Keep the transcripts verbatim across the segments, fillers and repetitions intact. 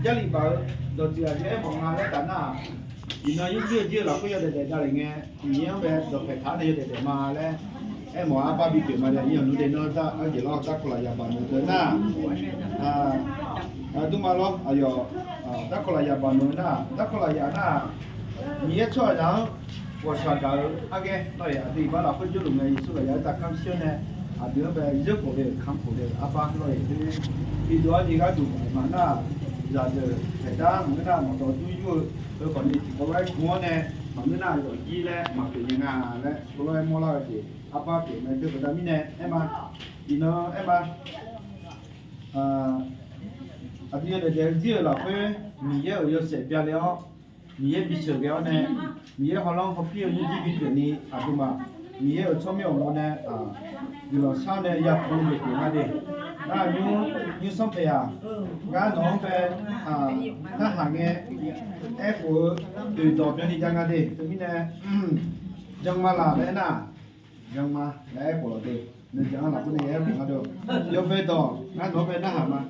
Jarlif baf-eu dawqtsuif aqjox aermawf nga laer taf nar-aq, iqnan nymrjir-eu jir-eu lafkhoer yawdaef daef davlef ngae, Miqyaer-anr bae dawqpaeq taq-awr nae yawdaef daef ma laer aermawf-a. Arbar bipyeuf ma laer, iqnan nuidae nar-eu jeq lawr, darkawq lafyaq baq noeq deuq nar-aq, aqduimaf lawr aqyawf, darkawq lafyaq baq noeq nar-aq, darkawq lafyaq nar-aq, Miqyaer tsawrhaqzaq-anr ghawqshaq gaq-eu arghaer lawr-iq, aqdui iqbax lafkhoer jawrluf ngae, Yeqsur ghaq yaq-aer tavkar shir-awr nae, aqdui-anr bae zeur khofle-euq kamq khofle-euq arbar lawr-iq, iqduq-anr jeq gharduq maeqma nar-aq, zaqdeuq taeqdar maqngeur nar-aq, maqdawq dur yur-eu, heukhawf ni tiqkawv lof-aer gu-awr nae, maqngeur nar-aq, yawqjir laer maqpyeuf nya nga laer, tiqkawv lof-aer mawrlar-eu jeq arbar pyeuf mae. Teu baqda mirnae aer ma. Iqnan aer ma. Aqdui yawdaef daef-eu jir-euq lafkhoer, Miqyaer-euq yawshaef byale-awr, Miqyaer bisheuq ghae-awr nae, Miqyaer hawlanr hawpir-eu nymrjir bipyeuf ni, aqduimaf Miqyaer-euq tsawrmyanr awqmawf nae guiqlanq shar-awr nae yapan-eu jeq pyeuf nga de. Nar-aq nymr, nymrsanr paeq-aq, ngar nawq-anr bae narhaq ngae aerkhof-eu oeqdawq byanni jav nga de. Teumirnae, janma laq laer aernar-aq, janma laer aerkhof lawq de. Nuijan-anr lafkhoer nae aerkhof nga de. Yawbae dawq ngar nawq-anr bae narhaq ma.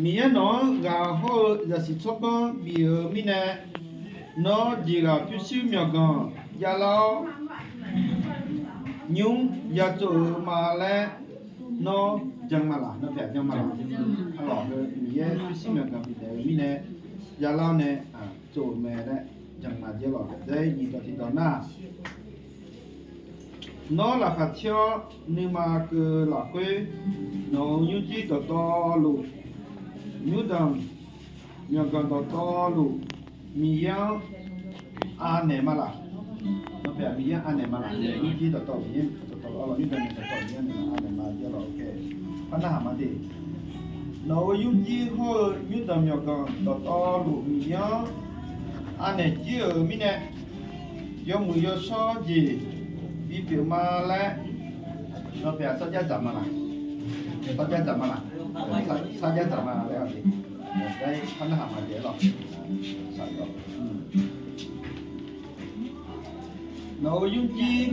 Miqyaer nawq-anr ghaq hawr-eu zaqsiq tsawrganr bif-euq mirnae, nawr jeqghaq pyurshuir myawqganq javlar-awr, nymr ya tsov-euq ma laer nawr janma laq, nawr paeq janma laq. Arlawq heu Miqyaer pyurshuir myawqganq bifnaeq-eu mirnae, javlar-awr nae tsov-euq mae laer janma jeq lawq. Daef-ir nyiq dawq tiqdawq nar, nawr laqkhaq caer-awr nuima keuv-eu lafkhoer, nawq-euq nymrjir dawqtawvluf, nymrdanq myawqganq dawqtawvluf, Miqyaer-anr anaeq ma laq. Nawr paeq-aq Miqyaer anaeq ma laq. Nymrjir dawqtawvluf, nymrdanq myawqganq dawqtawvluf, Miqyaer anaeq ma laq, anaeq ma jeq lawq. Aer, par narhaq ma de. Nawq-euq nymrjir hawr-eu nymrdanq myawqganq dawqtawvluf, Miqyaer-anr anaeq jir-euq mirnae, yawmuiq yawshawr jeq bipyeuf ma laer, nawr paeq-aq sarjax dzaq ma laq. Sarjax dzaq ma laq. Sarjax dzaq ma laer-a de. Aer, par narhaq ma de lawq. Nawq-euq nymrjir,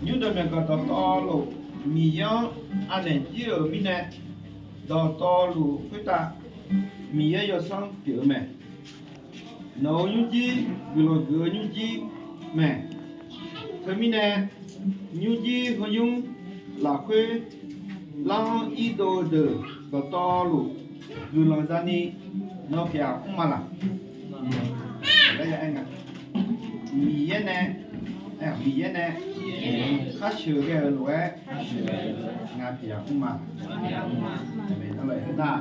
nymrdanq myawqganq dawqtawvluf, Miqyaer-anr anaeq jir-euq mirnae, dawqtawvluf khoertav Miqyaer yawsanr pyeuf-eu mae. Nawq-euq nymrjir guiqlanq geuf-eu nymrjir mae. Teumirnae, nymrjir heu nymr lafkhoer lar-anr irdov-eu deuq dawqtawvluf guiqlanq zani nawr paeq-aq mr ma laq. Laer ya aer nga. Miqyaer nae, Miqyaer nae khar sheuq ghae-euq lof-aer, ngar paeq-aq mr ma. Nar,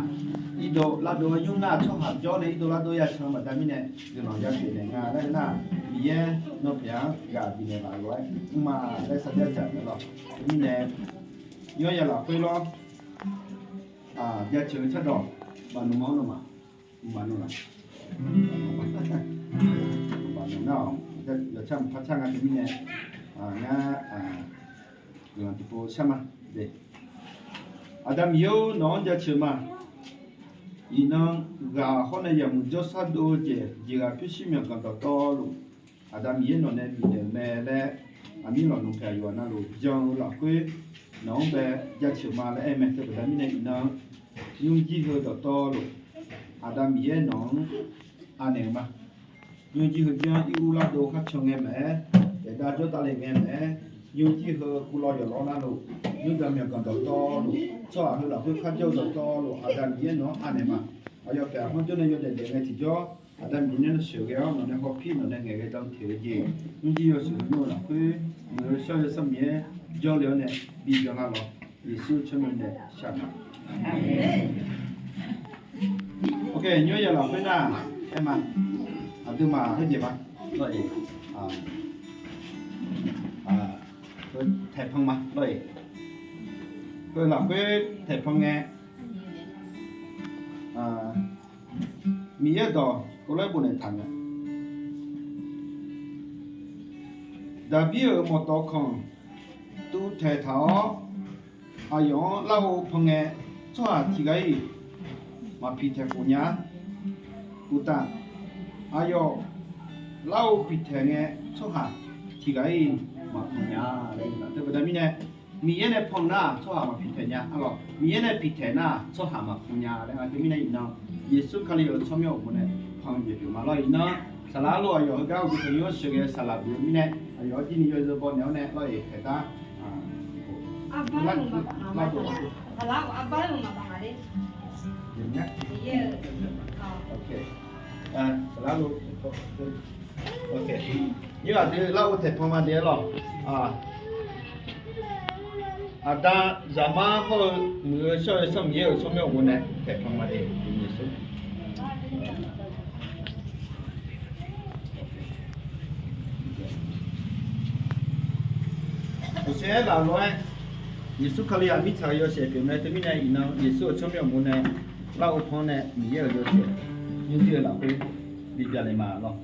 irdov lardov-aer nymr nar tsawrhaq jawr nae irdov lardov ya can-eu baqda mirnae, guiqlanq ya pyeuf naeq nga laer nar, Miqyaer nawr paeq-anr ghaq bifnaeq laf-euq lof-aer mr ma laer sarjax dzaq mae lawq. Teumirnae, yawr ya lafkhoer lawr, jaceuq-eu cardawq baqnmq ma-anr nawmaf, mqmaq nmr laq, mqmaq nmr nar-awq, yawcar mqpar car nga teumirnae, ngar guiqlanq tiqpov shar ma de. Aqda Miqyaer-or, nawq-anr jaceuq ma. Iqnan ghaq hawr nae yawmuiq jawrshar dov-eu jeq, jeqghaq pyurshuir myawqganq dawqtawvluf, Aqda Miqyaer nawq nae bifnaeq-euq mae laer, aqmir lawq nmq paeq yawqha navluf jan-eu lafkhoer, nawq-anr bae jaceuq ma laer aer mae. Teu baqda mirnae iqnan, nymrjir heu dawqtawvluf, Aqda Miqyaer nawq-anr anaeq-eu ma. Nymrjir heu jir-anr ir ur lardov khar can ngae maqaer, daefdav jawr davle ngae maqaer, nymrjir heu uvlanr yawqlanr navluf, nymrdanq myawqganq dawqtawvluf, tsawrhaq heu lafkhoer kharjawr-eu dawqtawvluf, Aqda Miqyaer nawq-anr anaeq ma. Aqyawf paeq aqmanr jawr nae yawdaef daef ngae tiqjawr, Aqda Miqyaer nae sheuqghae-awr nawq nae hawpir nawq nae ngaeqghae dan teq-eu jeq, nymrjir yawshuif heu nymr-eu lafkhoer, muiq-eu shawr-eu yawsanr Miqyaer jawrle-awr nae bi byanlar lawq. Yeqsur tsawrmyanr nae shar-eu ma. Ok, nymr ya lafkhoer nar, aer ma, aqduimaf khoerjeq ma, taeqpan ma lawr-iq. Heu lafkhoer taeqpan ngae, Miqyaer dawq heulof-aer bofnaeq taq nga. Daqbir-euq mawqtawf kanq tuvtaeq taq-awr, aqyawf-anr larghov pan ngae, tsawrhaq tiq ghaq-iq maqpiq taeq khof nya-a. Uqtaf, aqyawf larghov piq taeq ngae, tsawrhaq tiq ghaq-iq maqpan nya-a. Teu baqda mirnae, Miqyaer nae pan nar-aq, tsawrhaq maqpiqtaeq nya. Arlawq, Miqyaer nae piqtaeq nar-aq, tsawrhaq maqpan nya laer nga. Teumirnae iqnan, Yeqsur Kali-euq tsawrmyanr uqmov nae pan jeq pyeuf ma lawr. Iqnan, saqlaq arlawq aqyawf heugar uqduq tanqnymr-anr sheuqghae-eu saqlaq pyeuf-eu mirnae, aqyawf-anr jirni yawzeu baw naeq-awr nae lawr-iq taeqdar. Saqlaq aqdui larghov taeqpan ma de lawq. Aqda, Zaqmar hawr-eu Muiq-eu Shawr-eu Sanr Miqyaer-euq tsawrmyanr uqmov nae taeqpan ma de. Uqshoe aer laf lof-aer, Yeqsur Kali-aq mirtsaq-euq yawshaef pyeuf mae. Teumirnae iqnan Yeqsur-euq tsawrmyanr uqmov nae larghov pan nae Miqyaer-euq yawshaef nymrdir-eu lafkhoer bibya le ma lawr.